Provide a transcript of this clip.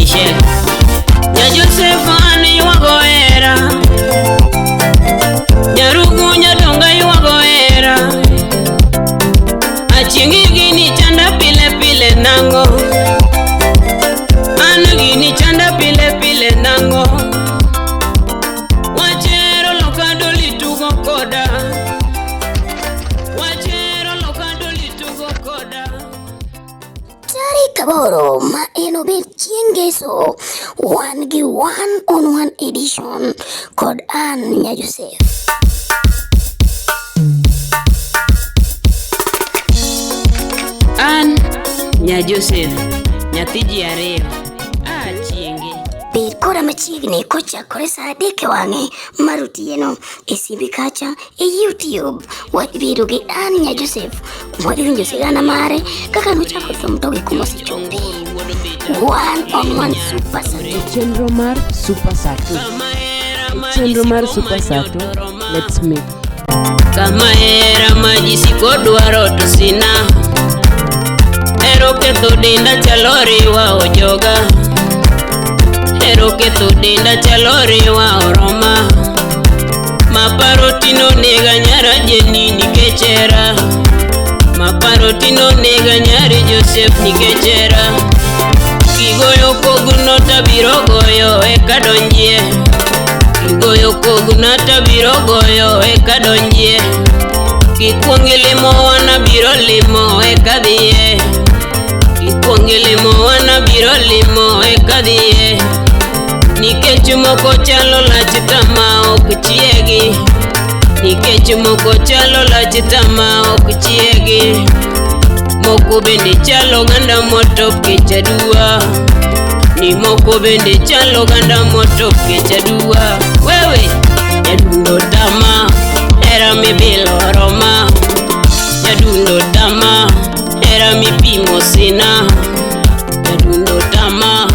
Michelle. Nya Joseph an ywago hera. Nyarugu nyadonga ywago hera. Achieng' gini chanda pile pile nang'o. An gini chanda pile pile nang'o. Wachero loka doli tugo koda. Wachero loka doli tugo koda. Tarik 8 ma en obed chieng' ngeso, wan gi one on one edition kod an Nya Joseph. An Nya Joseph, nyathi ji ariyo. Achienge. Bed koda machiegni kochakore saa 3 e wang'e mar otieno e simbi kacha e YouTube. Wadhi bedo gi an Nya Joseph kuma wadhi winjo sigana mare kaka nochako thum to gi kuma osechope. One on one Super Sato. Chenro mar Super Sato. Chenro mar Super Sato. Let's meet. Kama hera ma ji siko dwaro to sina. Hero ketho denda chalo riwa ojoga. Hero ketho denda chalo riwa oroma. Maparo tino nega nyara jeni nikech hera. Maparo tino nega nyari Joseph nikech hera. Kigoyo kogno tabiro goyo eka donjie. Kigoyo kogno tabiro goyo eka donjie. Kikuongi limo wana biro limo eka dhiye. Kikuongi limo wana biro limo eka dhiye. Nikech moko chalo lach tama ok chiegi. Nikech moko chalo lach tama ok chiegi. Moko bende chalo oganda motop kech aduwa. Ni moko bende chalo oganda motop kech aduwa. Wewe nyadundo tama, hera mibilo roma. Nyadundo tama, hera mipimo sina. Nyadundo tama,